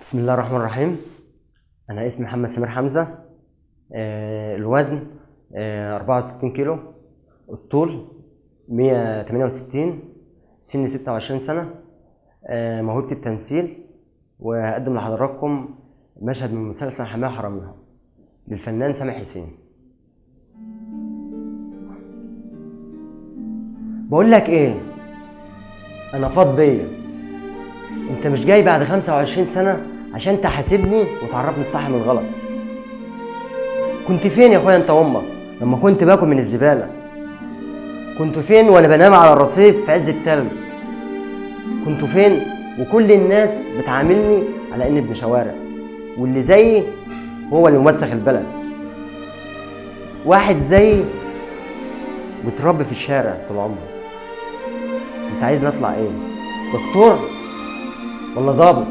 بسم الله الرحمن الرحيم. أنا اسمي محمد سمير حمزة. الوزن 64 كيلو، الطول 168، سن 26 سنة. موهبة التمثيل، وهقدم لحضراتكم مشهد من مسلسل حماية حراميها للفنان سامح حسين. بقول لك ايه، انا فاض بيا، انت مش جاي بعد 25 سنة عشان تحاسبني وتعرفني الصح من الغلط. كنت فين يا اخويا انت وامك لما كنت باكل من الزبالة؟ كنت فين وانا بنام على الرصيف في عز التلج؟ كنت فين وكل الناس بتعاملني على اني ابن شوارع، واللي زيي هو اللي موسخ البلد؟ واحد زيي متربي في الشارع طول عمره. انت عايزني اطلع ايه، دكتور ولا ظابط؟